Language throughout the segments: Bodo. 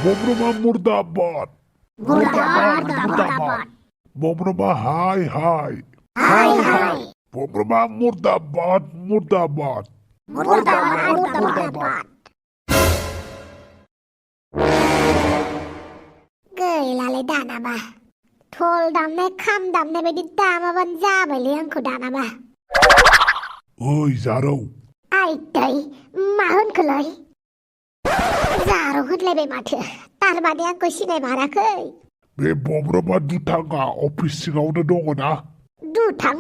Bobroma murdabad. Murdabad. Bobroma hi. Hi. Bobroma murdabad. Murdabad. गैलालै दानाबा धल दामनाय खाम दामनाय बायदि दामाबानो जाबायलै आंखौ दानाबा ओइ जारौ आइदै मा होनखोलै जारौ होनलायबाय माथो तारमाने आंखौ सिनायमाराखै बे बब्रमा दुथाङा अफिस सिङावनो दङ ना दुथां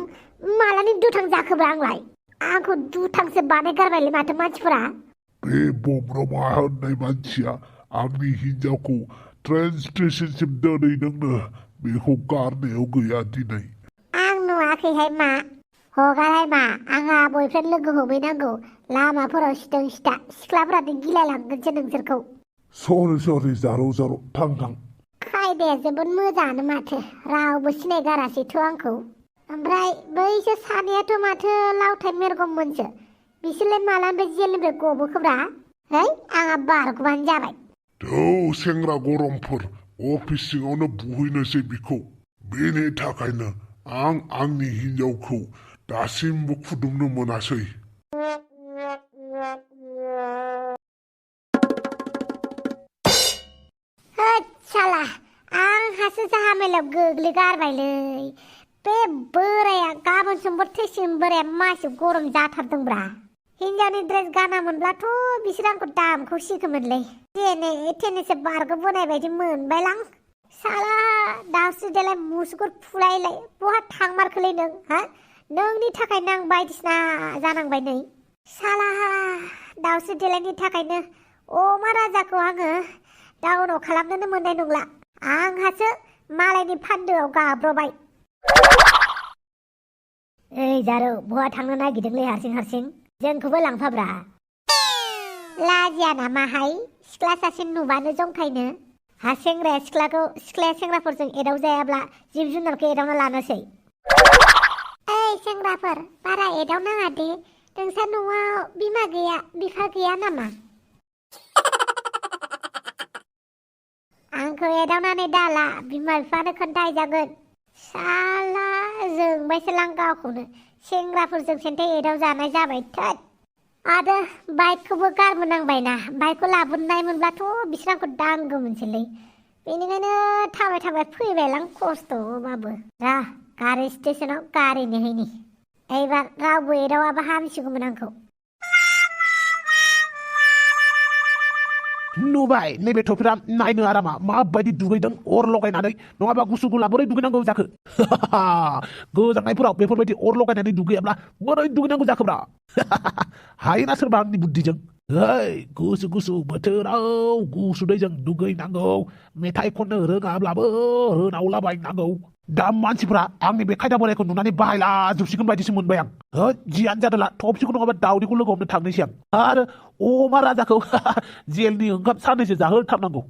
मालानि दुथां जाखोब्रा आंलाय आंखौ दुथांसो बानायगारबायलै माथो मानसिफोरा बे बब्रमा होननाय मानसिया आंनि हिन्जावखौ ट्रेन स्टेशनसिम दोनहैदोंनो बेखौ गारनायाव गैया दिनै आं नुवाखैहाय मा हगारहाय मा आंहा बयफ्रेन्ड लोगो हमहैनांगौ लामाफोराव सिथों सिथा सिख्लाफोरानो गिलायलांगोनसो नोंसोरखौ सरि जारौ थां खायदाया जोबोद मोजाङानो माथो रावबो सिनायगारासैथ' आंखौ ओमफ्राय बैसोर सानैयाथ' माथो लावथाय मेरगममोनसो बिसोरलाय मालानिफ्राय जेलनिफ्राय गबोखोब्रा है आंहा बारग'बानो जाबाय थौ सेंग्रा गरमफोर अफिस सिङावनो बुहैनोसै बिखौ बेनि थाखायनो आं आंनि हिन्जावखौ दासिमबो खुदुमनो मोनासै साला आंहासो जाहामेलायाव गोग्लैगारबायलै बे बोराया गाबोन समफोर थैसिगोन बोराया मासेयाव गरम जाथारदोंब्रा हिन्जावनि ड्रेस गानामोनब्लाथ' बिसोर आंखौ दामखौ सिखोमोनलै जेने थेनेसो बारग'बोनाय बायदि मोनबायलां साला दावस्रि देलाय मुसुगुर फुलायलाय बहा थांमारखोलै नों हा नोंनि थाखायनो आं बायदिसिना जानांबाय नै साला दावस्रि देलायनि थाखायनो अमा राजाखौ आङो डाउनाव खालामनोनो मोननाय नंला आंहासो मालायनि फान्दोआव गाब्रबाय ओइ जारौ बहा थांनो नागिरदोंलै हारसिं जोंखौबो लांफाब्रा लाजिया नामाहाय सिख्ला सासे नुबानो जंखायनो सिख्लाया सेंग्राफोरजों एदाव जायाब्ला जिब जुनारखौ एदावना लानोसै ओइ सेंग्राफोर बारा एदावनाङा दे नोंसा न'आव बिमा गैया बिफा गैया नामा आंखौ एदावनानै दाला बिमा बिफानो खोन्थाहैजागोन साला जोंबायसो लां गावखौनो सेंग्राफोरजों सेन्थाय एदाव जानाय जाबाय थोद आरो बाइकखौबो गारबोनांबायना बाइकखौ लाबोनाय मोनब्लाथ' बिसोर आंखौ दांगौमोनसैलै बेनिखायनो थाबाय फैबायलां खस्थ'बाबो रा गारि स्टेशनाव गारि नेहैनि एबार रावबो एदावाबा हामसिगौमोन आंखौ नुबाय नैबे टपिरा नायनो आरामा माबायदि दुगैदों अर लगायनानै नङाबा गुसु गुला बोरै दुगैनांगौ जाखो गोजांनायफोराव बेफोरबायदि अर लगायनानै दुगैयाब्ला बोरै दुगैनांगौ जाखोब्रा हायोना सोरबा आंनि बुद्धिजों ओइ गुसु बोथोराव गुसु दैजों दुगैनांगौ मेथाइ खननो रोङाब्लाबो रोनावलाबायनांगौ दा मानसिफ्रा आंनि बे खायदा बोरायखौ नुनानै बाहायला जोबसिगोन बायदिसो मोनबाय आं जियानो जादोंला थबसिखौ नङाबा दावदैखौ लोगो हमनो थांनोसै आं आरो अमा राजाखौ जेलनि ओंखाम साननैसो जाहोथारनांगौ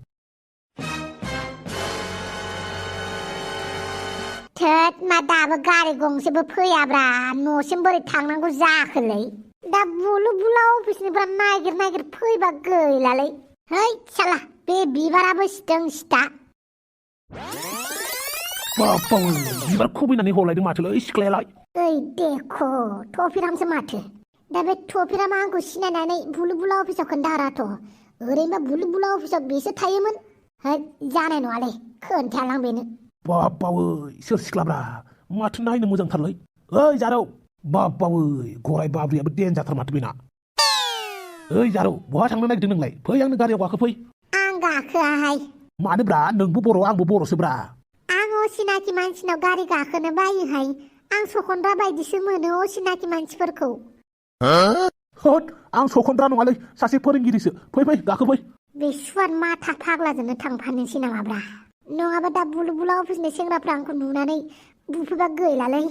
थोद मा दाबो गारि गंसेबो फैयाब्रा न'सिम बोरै थांनांगौ जाखोलै दा बुला अफिसनिफ्राय नागिर फैबा गैलालै है साला बे बिबाराबो सिथों सिथा बिबार खुबैनानै हलायदों माथोलै सिख्लायालाय ओइ देख' टफिरामसो माथो दा बे टफिरामा आंखौ सिनायनानै बुला अफिसाव खोन्थाराथ' ओरैनोबा बुला अफिसाव बेसो थायोमोन जानाय नङालै खोन्थालां बेनो सोर सिख्लाब्रा माथो नायनो मोजांथारलै ओइ जारौ गराय बाब्रियाबो देनजारथार माथो बेना ओइ जारौ बहा थांनो नागिरदों नोंलाय फै आंनो गारियाव गाखो फै आं गाखोआहाय मानोब्रा नोंबो बर' आंबो बर'सोब्रा आं असिनाखि मानसिनाव गारि गाखोनो बायोहाय आं सखन्द्रा बायदिसो मोनो असिनाखि मानसिफोरखौ आं सखन्द्रा नङालै सासे फोरोंगिरिसो फै गाखो फै बे सुवार माथा फाग्लाजोंनो थांफानोसै नामाब्रा नङाबा दा बुला अफिसनि सेंग्राफ्रा आंखौ नुनानै बुफैबा गैलालै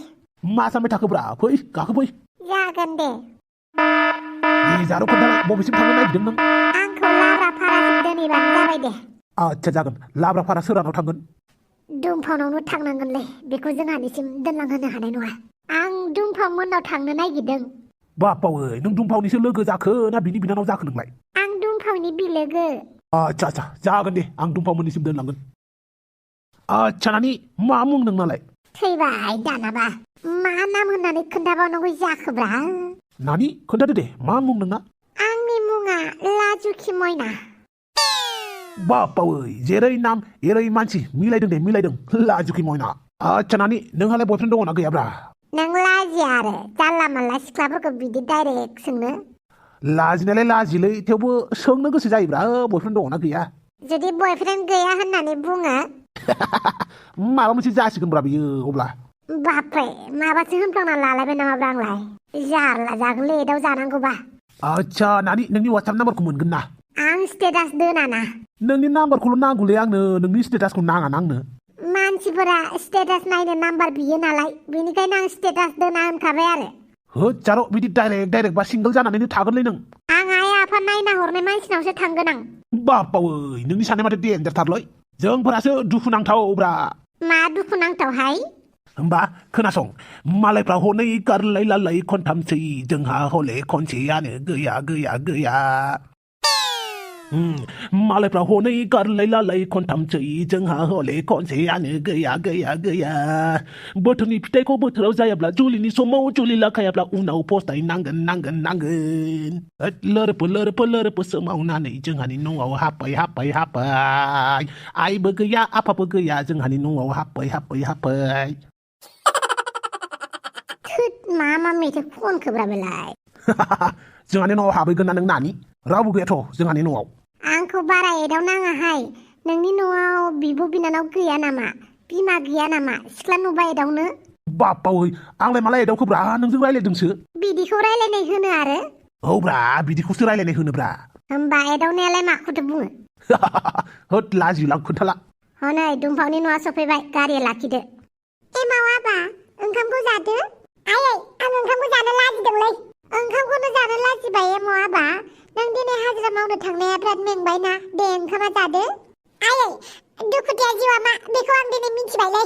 मा सानबाय थाखोब्रा फै गाखो फै जागोन दे जारौ खोन्थालाय बबेसिम थांनो नागिरदों नों आंखौ लाब्राफारासिम दोनहैबानो जाबाय दे आच्छा जागोन लाब्राफारा सोरानाव थांगोन दुमफावनावनो थांनांगोनलै बेखौ जोंहानिसिम दोनलांहोनो हानाय नङा आं दुमफाव मोननाव थांनो नागिरदों नों दुमफावनिसो लोगो जाखो ना बिनि बिनानाव जाखो नोंलाय आं दुमफावनि बिलोगो आच्छा जागोन दे आं दुमफावमोननिसिम दोनलांगोन आच्छा नानि मा मुं नोंनालाय थैबाय दानाबा मा नाम होननानै खोन्थाबावनांगौ जाखोब्रा नानि खोन्थादो दे मा मुं नोंना आंनि मुङा लाजुखि मयना बापावै जेरै नाम एरै मानसि मिलायदों दे मिलायदों लाजुखि मयना आच्छा नानि नोंहालाय बयफ्रेन्ड दङना गैयाब्रा नों लाजिया आरो जानला मानला सिख्लाफोरखौ बिदि डाइरेक्ट सोंनो लाजिनायलाय लाजिलै थेवबो सोंनो गोसो जायोब्रा बयफ्रेन्ड दङना गैया जुदि बयफ्रेन्ड गैया होननानै बुङो माबा मोनसे जासिगोनब्रा बियो अब्ला बाप्रे माबासो होनफ्लांना लालायबाय नामाब्रा आंलाय जारला जागोनलै एदाव जानांगौबा आच्छा नानि नोंनि वाट्सएप नाम्बारखौ मोनगोन ना आं स्टेटास दोनाना नोंनि नाम्बारखौल' नांगौलै आंनो नोंनि स्टेटासखौ नाङा आंनो मानसिफोरा स्टेटास नायनो नाम्बार बियो नालाय बेनिखायनो आं स्टेटास दोना होनखाबाय आरो होद जार' बिदि डाइरेक्ट बा सिंगोल जानानैनो थागोनलै नों आं आइ आफा नायना हरनाय मानसिनावसो थांगोन आं बापावै नोंनि साननाय माथो देन्जारथारलै जोंफोरासो दुखुनांथावब्रा मा दुखुनांथावहाय होमबा खोनासं मालायफ्रा हनै गारलाय लालाय खनथामसै जोंहा हले खनसेयानो गैया गैया गैया मालायफ्रा हनै गारलाय लालाय खनथामसै जोंहा हले खनसेयानो गैया गैया गैया बोथोरनि फिथाइखौ बोथोराव जायाब्ला जुलिनि समाव जुलि लाखायाब्ला उनाव फस्थाय नांगोन नांगोन नांगोन लोरफो सोमावनानै जोंहानि न'आव हाब्बाय आइबो गैया आफाबो गैया जोंहानि न'आव हाब्बाय मा मेथाइ खनखोब्रा बेलाय जोंहानि न'आव हाबहैगोन ना नों नानि रावबो गैयाथ' जोंहानि न'आव आंखौ बारा एदाव नाङाहाय नोंनि न'आव बिब' बिनानाव गैया नामा बिमा गैया नामा सिख्ला नुबा एदावनो बापावै आंलाय मालाय एदावखोब्रा नोंजों रायलायदोंसो बिदिखौ रायलायनाय होनो आरो औब्रा बिदिखौसो रायलायनाय होनोब्रा होमबा एदावनायालाय माखौथो बुङो होद लाजिलां खोन्थाला हनै दुमफावनि न'आ सफैबाय गारिया लाखिदो एमाव आबा ओंखामखौ जादो आयै आं ओंखामखौ जानो लाजिदोंलै ओंखामखौनो जानो लाजिबाय एमाव आबा नों दिनै हाजिरा मावनो थांनाया बिराद मेंबायना दे ओंखामा जादो आयै दुखुथिया जिउआ मा बेखौ आं दिनै मिथिबायलै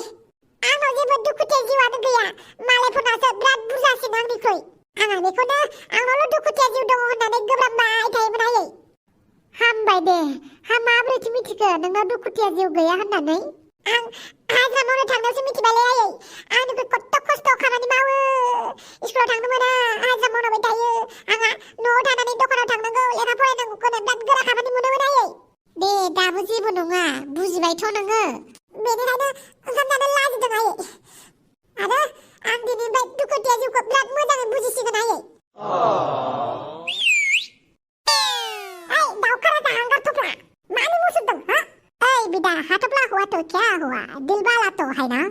आंनाव जेबो दुखुथिया जिउआनो गैया मालायफोरनासो बिराद बुरजासिन आंनिख्रुइ आंहा बेखौनो आंनावल' दुखुथिया जिउ दङ होननानै गोब्राबबाय थायोमोन आयै हामबाय दे माबोरैथो मिथिखो नोंनाव दुखुथिया जिउ गैया होननानै आं हाजिरा मावनो थांनायावसो मिथिबायलै आयै आंनिख्रुइ खस्थ' खामानि मावो स्कुलाव थांनो मोना हाजिरा मावनांबाय थायो आंहा न'आव थानानै दखानाव थांनांगौ लेखा फरायनांगौखौनो बिराद गोरा खामानि मोनोमोन आयै दे दाबो जेबो नङा बुजिबायथ' नोङो बेनिखायनो ओंखाम जानो लाजिदों आयै आरो आं दिनैनिफ्राय दुखुथिया जिउखौ बिराद मोजाङै बुजिसिगोन आयै दाउखारा जाहांगार थफ्ला मानो मुसुरदों हा ओइ बिदा हाथफ्ला हुआ तो क्या हुआ दिल वाला तो है ना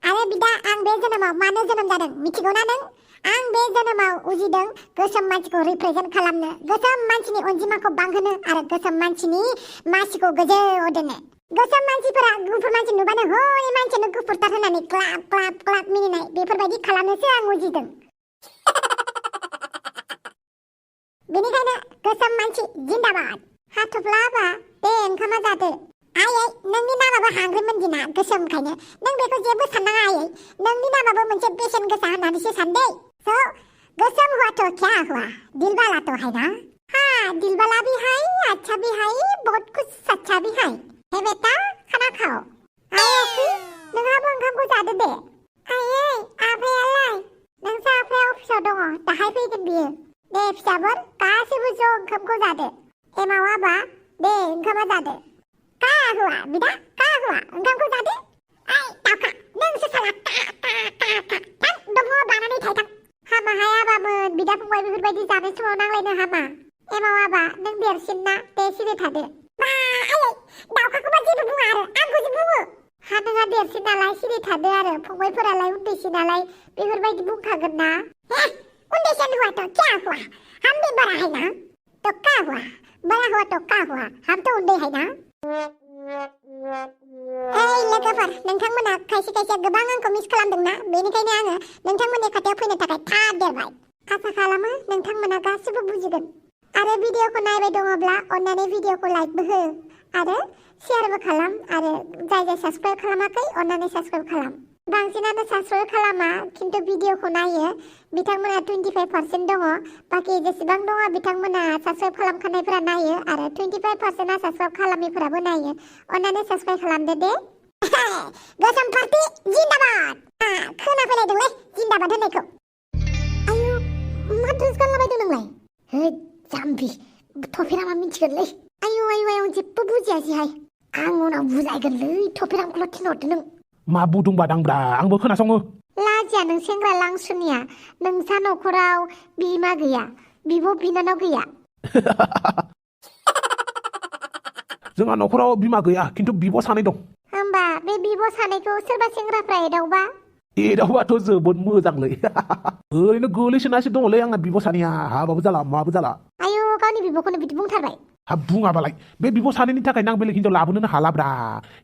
आरो बिदा आं बे जोनोमाव मानो जोनोम जादों मिथिगौ ना नों आं बे जोनोमाव उजिदों गोसोम मानसिखौ रिप्रेजेन्ट खालामनो गोसोम मानसिनि अनजिमाखौ बांहोनो आरो गोसोम मानसिनि मासिखौ गोजौआव दोननो गोसोम मानसिफोरा गुफुर मानसि नुबानो हनै मानसियानो गुफुरथार होननानै क्लाब क्लाब क्लाब मिनिनाय बेफोरबायदि खालामनोसो आं उजिदों बेनिखायनो गोसोम मानसि जिन्दाबाद हाथफ्ला आबा दे ओंखामा जादो आयै नोंनि नामाबो हांग्रिमोन दिना गोसोमखायनो नों बेखौ जेबो साननाङा आयै नोंनि नामाबो मोनसे बेसेन गोसा होननानैसो सानदे स' गोसोम हुआ तो क्या हुआ दिल वाला तो है ना हाँ दिल वाला भी है अच्छा भी है बहुत कुछ सच्चा भी है हे बेटा खाना खाओ आयै अफि नोंहाबो ओंखामखौ जादो दे आयै आफायालाय नोंसा आफाया अफिसाव दङ दाहाय फैगोन बियो दे फिसाफोर गासैबो ज' ओंखामखौ जादो एमाव आबा दे ओंखामा जादो का हुआ बिदा का हुआ ओंखामखौ जादो ओइ दाउखा नोंसो साला थां दंफाङाव बानानै थायथां हामा हायाबामोन बिदा फंबाय बेफोरबायदि जानाय समाव नांलायनो हामा एमाव आबा नों देरसिन ना दे सिरि थादो आयै दाउखाखौबा जेबो बुङा आरो आंखौसो बुङो हा नोंहा देरसिन नालाय सिरि थादो आरो फंबायफोरालाय उन्दैसिन नालाय बेफोरबायदि बुंखागोन ना उन्दैसिन हुआ तो क्या हुआ हम भी बड़ा है ना तो क्या हुआ बड़ा हुआ तो क्या हुआ हम तो उन्दै है ना ओइ लोगोफोर नोंथांमोना खायसे गोबां आंखौ मिस खालामदोंना बेनिखायनो आङो नोंथांमोननि खाथियाव फैनो थाखाय थाब देरबाय आसा खालामो नोंथांमोना गासिबो बुजिगोन आरो भिडिअखौ नायबाय दङब्ला अन्नानै भिडिअखौ लाइकबो हो आरो शेयारबो खालाम आरो जाय साबस्क्राइब खालामाखै अन्नानै साबस्क्राइब खालाम बांसिनानो साबस्क्राइब खालामा खिन्थु भिडिअखौ नायो बिथांमोना 25% दङ बाखि जेसेबां दङ बिथांमोना साबस्क्राइब खालामखानायफोरा नायो आरो 25%आ साबस्क्राइब खालामिफोराबो नायो अन्नानै साबस्क्राइब खालामदो दे गोसोम पार्टी जिन्दाबाद खोनाफैलायदोंलै जिन्दाबाद होननायखौ आयु मा ड्रेस गानलाबायदों नोंलाय है जाम्बि थफिरामा मिथिगोनलै आयु आयु आयु जेबो बुजियासैहाय आं उनाव बुजायगोनलै थफिरामखौल' थिनहरदो नों मा बुदुंबा दांब्रा आंबो खोनासङो लाजिया नों सेंग्रा लांसुनिया नोंसा न'खराव बिमा गैया बिब' बिनानाव गैया जोंहा न'खराव बिमा गैया खिन्थु बिब' सानै दं होमबा बे बिब' सानैखौ सोरबा सेंग्राफ्रा एदावबा एदावबाथ' जोबोद मोजांलै ओरैनो गोलैसोनासो दङलै आंना बिब' सानैया हाबाबो जाला माबो जाला आयु गावनि बिब'खौनो बिदि बुंथारबाय हाब बुङाबालाय बे बिब' सानैनि थाखायनो आं बेलेग हिनजाव लाबोनोनो हालाब्रा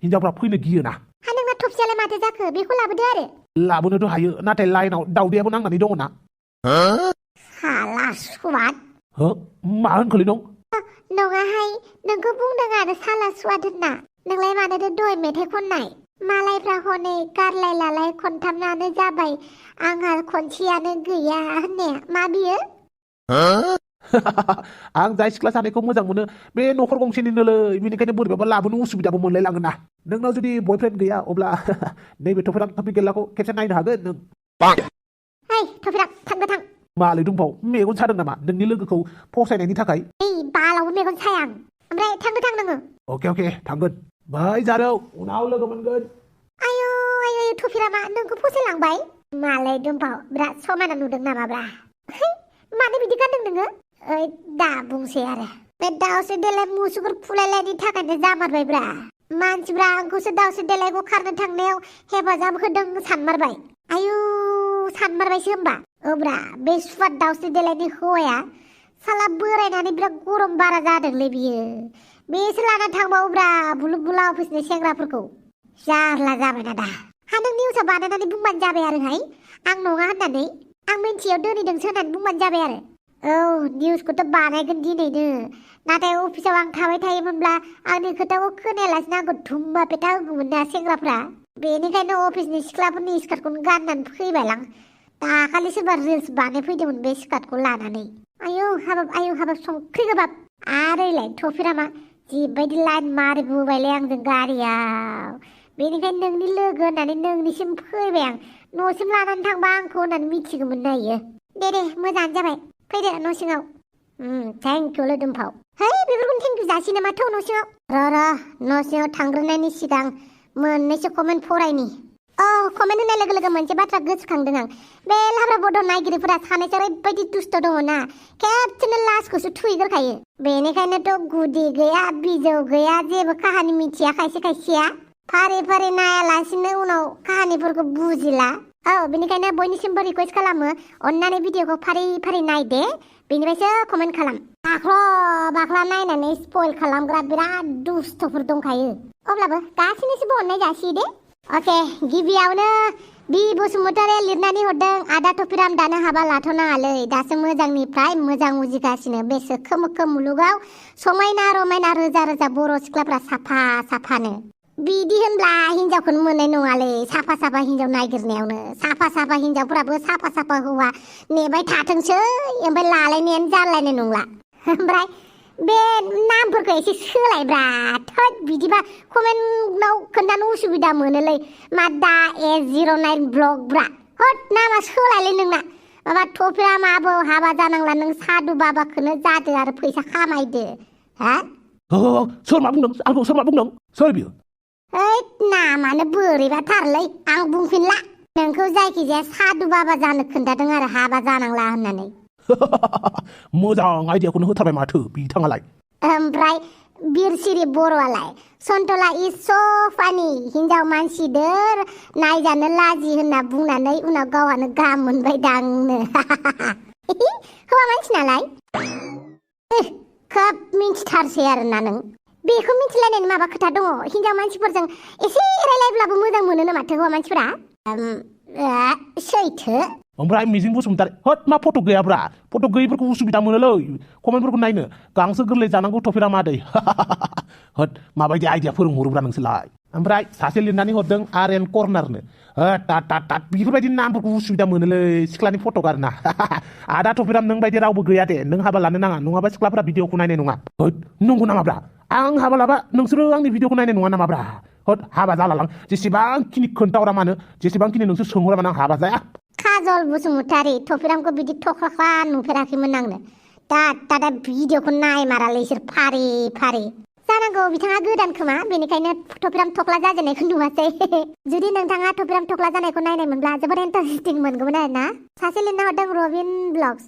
हिनजावफ्रा फैनो गियोना हा नोंना थफसियालाय माथो जाखो बेखौ लाबोदो आरो लाबोनोथ' हायो नाथाय लाइनाव दावदैयाबो नांनानै दङ ना हाला सुवाद हो मा होनखोलै नों नङाहाय नोंखौ बुंदों आरो साला सुवाद होनना नोंलाय मानोथो दहाय मेथाइ खननाय मालायफ्रा हनै गारलाय लालाय खनथामानो जाबाय आंहा खनसेयानो गैया होननाया मा बियो आं जाय सिख्ला सानैखौ मोजां मोनो बे न'खर गंसेनिनोलै बेनिखायनो बोरैबाबा लाबोनो उसुबिदाबो मोनलायलाङो ना नोंनाव जुदि बयफ्रेन्ड गैया अब्ला नैबे थफिराम थफि गेलाखौ खेबसे नायनो हागोन नों ओइ थफिराम थांगो थां मालै दुमफाव मेगन सादों नामा नोंनि लोगोखौ फसायनायनि थाखाय ओइ बालावबो मेगन साया आं ओमफ्राय थांगो थां नोङो अके थांगोन बाय जारौ उनाव लोगो मोनगोन आयु आयु थफिरामा नोंखौ फसायलांबाय मालाय दुमफाव बिराद समायना नुदों नामाब्रा मानो बिदि गानदों नोङो ओइ दा बुंसै आरो बे दाउस्रि देलाय मुसुगुर फुलायलायनि थाखायनो जामारबायब्रा मानसिफ्रा आंखौसो दाउस्रि देलायखौ खारनो थांनायाव हेफाजाब होदों सानमारबाय आयु सानमारबायसो होमबा ओब्रा बे सुवाद दाउस्रि देलायनि हौवाया साला बोरायनानै बिराद गरम बारा जादोंलै बियो बेसो लाना थांबावोब्रा बुलु बुला अफिसनि सेंग्राफोरखौ जारला जाबायना दा हा नों निउसआव बानायनानै बुंबानो जाबाय आरोहाय आं नङा होननानै आं मिन्थियाव दोनैदोंसो होननानै बुंबानो जाबाय आरो औ निउसखौथ' बानायगोन दिनैनो नाथाय अफिसाव आं थाबाय थायोमोनब्ला आंनि खोथाखौ खोनायालासिनो आंखौ धुम्मा पेटा होगौमोन ना सेंग्राफ्रा बेनिखायनो अफिसनि सिख्लाफोरनि स्कार्टखौनो गाननानै फैबायलां दाखालि सोरबा रिल्स बानायफैदोंमोन बे स्कार्टखौ लानानै आयौ हाबाब संख्रि गोबाब आरोलाय थफिरामा जिबायदि लाइन मारिबोबायलै आंजों गारियाव बेनिखायनो नोंनि लोगो होननानै नोंनिसिम फैबाय आं न'सिम लानानै थांबा आंखौ होननानै मिथिगौमोन नायो दे मोजाङानो जाबाय फैदो न' सिङाव थेंकिउ लोदुमफाव है बेफोरखौनो थेंकिउ जासि नामा थौ न' सिङाव र' न' सिङाव थांग्रोनायनि सिगां मोननैसो कमेन्ट फरायनि कमेन्ट होनाय लोगो लोगो मोनसे बाथ्रा गोसोखांदों आं बे लाब्रा बड' नायगिरिफोरा सानैसो ओरैबायदि दुस्त दङ ना खेबसेनो लास्टखौसो थुहैग्रोखायो बेनिखायनोथ' गुदि गैया बिजौ गैया जेबो काहानि मिथिया खायसे खायसेया फारि फारि नायालासिनो उनाव काहानिफोरखौ बुजिला बेनिखायनो बयनिसिमबो रिकुवेस्ट खालामो अन्नानै भिडिअखौ फारि फारि नायदे बेनिफ्रायसो कमेन्ट खालाम बाख्ला नायनानै स्पइल खालामग्रा बिराद दुस्थफोर दंखायो अब्लाबो गासैनिसिमबो अननाय जासियो दे अके गिबियावनो बि बसुमतारिया लिरनानै हरदों आदा थफिराम दानो हाबा लाथ'नाङालै दासो मोजांनिफ्राय मोजां उजिगासिनो बे सोखो मोखो मुलुगाव समायना रमायना रोजा रोजा बर' सिख्लाफ्रा साफा साफानो बिदि होनब्ला हिनजावखौनो मोननाय नङालै साफा साफा हिनजाव नागिरनायावनो साफा हिनजावफ्राबो साफा हौवा नेबाय थाथोंसै ओमफ्राय लालायनायानो जालायनाय नंला ओमफ्राय बे नामफोरखौ एसे सोलायब्रा थोद बिदिबा कमेन्टआव खोन्थानो उसुबिदा मोनोलै मा दा A09 ब्लग ब्रा हद नामा सोलायलै नोंना माबा थफिराम आबौ हाबा जानांला नों सादु बाबाखौनो जादो आरो फैसा खामायदो हा सोर मा बुंदों आंखौ सोर मा बुंदों सोर बियो ओइ नामानो बोरैबाथारलै आं बुंफिनला नोंखौ जायखिजाया सादु बाबा जानो खोन्थादों आरो हाबा जानांला होननानै मोजां आइडियाखौनो होथारबाय माथो बिथाङालाय ओमफ्राय बिरसिरि बर'आलाय सन्टला इज स' फानि हिनजाव मानसिदोर नायजानो लाजि होनना बुंनानै उनाव गावहानो गाहाम मोनबाय दांनो हौवा मानसि नालाय खोब मिन्थिथारसै आरोना नों बेखौ मिथिलायनायनि माबा खोथा दङ हिनजाव मानसिफोरजों एसे रायलायब्लाबो मोजां मोनो माथो हौवा मानसिफोरा सैथो ओमफ्राय मिजिं बसुमतारी हद मा फट' गैयाब्रा फट' गैयिफोरखौ उसुबिदा मोनोलै कमेन्टफोरखौ नायनो गांसो गोरलै जानांगौ थफिराम आदै हद माबायदि आइडिया फोरोंहरोब्रा नोंसोरलाय ओमफ्राय सासे लिरनानै हरदों आर.एन. कर्नारनो तात बेफोरबायदि नामफोरखौ उसुबिदा मोनोलै सिख्लानि फट'क आरोना आदा थफिराम नों बायदि रावबो गैया दे नों हाबा लानो नाङा नङाबा सिख्लाफोरा भिडिअखौ नायनाय नङा नंगौ नामाब्रा आं हाबा लाबा नोंसोरो आंनि भिडिअखौ नायनाय नङा नामाब्रा हाबा जालालां जेसेबांखिनि खोन्थाहरा मानो जेसेबांखिनि नोंसोर सोंहरा मानो आं हाबा जाया काजल बसुमतारी थफिरामखौ बिदि थख्लाख्ला नुफेराखैमोन आंनो दा भिडिअखौ नायमारालै इसोर फारि फारि जानांगौ बिथाङा गोदान खोमा बेनिखायनो थफिराम थख्ला जाजेननायखौ नुवासै जुदि नोंथाङा थफिराम थख्ला जानायखौ नायनायमोनब्ला जोबोद इन्टारेस्टिं मोनगौमोन आरोना सासे लिरना हरदों रबिन ब्लग्स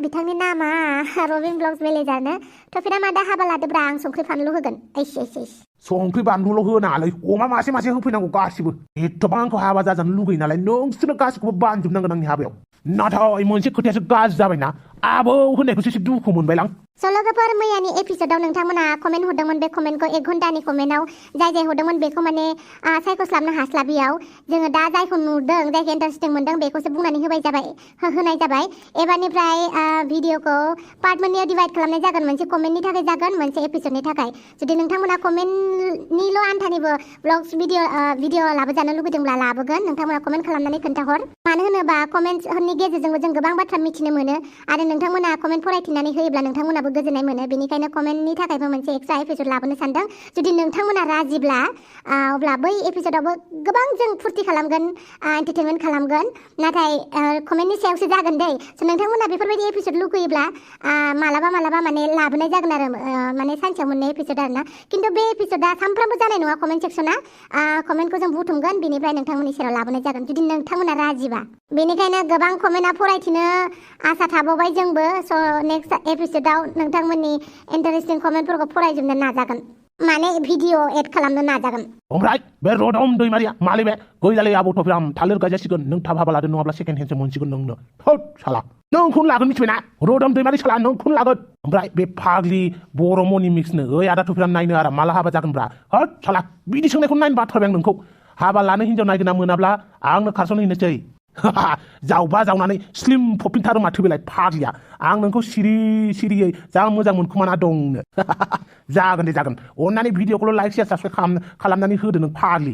बिथांनि नामा रबिन ब्लग्स मेनेजारनो थफिरामा दा हाबा लादोब्रा आं संख्रि फानलु होगोन संख्रि बानलुल' होनाङालै अमा मासे मासे होफैनांगौ गासिबो एथबां आंखौ हाबा जाजानो लुगैयो नालाय नोंसोरनो गासिखौबो बानजोबनांगोन आंनि हाबायाव नाथाय मोनसे खोथायासो गाज्रि जाबायना आबौ होननायखौसो एसे दुखु मोनबायलां सल'गोफोर मैयानि एपिसोडाव नोंथांमोना कमेन्ट हरदोंमोन बे कमेन्टखौ 1 घन्टानि कमेन्टआव जाय हरदोंमोन बेखौ माने सायख'स्लाबनो हास्लाबियाव जोङो दा जायखौ नुदों जायखौ इन्टारेस्टिं मोनदों बेखौसो बुंनानै होनाय जाबाय एबारनिफ्राय भिडिअखौ पार्ट मोननैयाव डिभाइड खालामनाय जागोन मोनसे कमेन्टनि थाखाय जागोन मोनसे एपिसोडनि थाखाय जुदि नोंथांमोना कमेन्टनिल' आन्थानिबो ब्लग्स भिडिअ लाबोजानो लुगैदोंब्ला लाबोगोन नोंथांमोना कमेन्ट खालामनानै खोन्थाहर मानो होनोबा कमेन्टनि गेजेरजोंबो जों गोबां बाथ्रा मिथिनो मोनो आरो नोंथांमोना कमेन्ट फरायथिनानै होयोब्ला नोंथांमोनाबो गोजोननाय मोनो बेनिखायनो कमेन्टनि थाखायबो मोनसे एक्सट्रा एपिसोड लाबोनो सानदों जुदि नोंथांमोना राजिब्ला अब्ला बै एपिसोडावबो गोबां जों फुर्ति खालामगोन एन्टारटेनमेन्ट खालामगोन नाथाय कमेन्टनि सायावसो जागोन दै नोंथांमोना बेफोरबायदि एपिसोड लुगैयोब्ला मालाबा माने लाबोनाय जागोन आरो माने सानसेयाव मोननै एपिसोड आरोना खिन्थु बे एपिसोडा सानफ्रामबो जानाय नङा कमेन्ट सेक्सना कमेन्टखौ जों बुथुमगोन बेनिफ्राय नोंथांमोननि सेराव लाबोनाय जागोन जुदि नोंथांमोना राजिबा बेनिखायनो गोबां कमेन्टआ फरायथिनो आसा थाबावबाय जोंबो स' नेक्स्ट एपिसोडाव नोंथांमोननि इन्टारेस्टिं कमेन्टफोरखौ फरायजोबनो नाजागोन माने भिडिअ एड खालामनो नाजागोन ओमफ्राय बे रदम दैमारिया मालै बे गैलालै आबौ थफिराम थालिर गायजासिगोन नों थाब हाबा लादो नङाब्ला सेकेन्ड हेन्डसो मोनसिगोन नोंनो थोद साला नोंखौनो लागोन मिथिबायना रदम दैमारि साला नोंखौनो लागोन ओमफ्राय बे फाग्लि बर' मनि मिक्सनो ओइ आदा थफिराम नायनो आरो माला हाबा जागोनब्रा होद साला बिदि सोंनायखौ नायनो बाथ्राबाय आं नोंखौ हाबा लानो हिन्जाव नायगोना मोनाब्ला आंनो खारसनहैनोसै जावबा जावनानै स्लिम फफिनथारो माथो बेलाय फाग्लिया आं नोंखौ सिरियै जा मोजां मोनखुमाना दंनो जागोन दे जागोन अन्नानै भिडिअखौल' लाइक शेयार साबसक्राइब खालामनानै होदो नों फाग्लि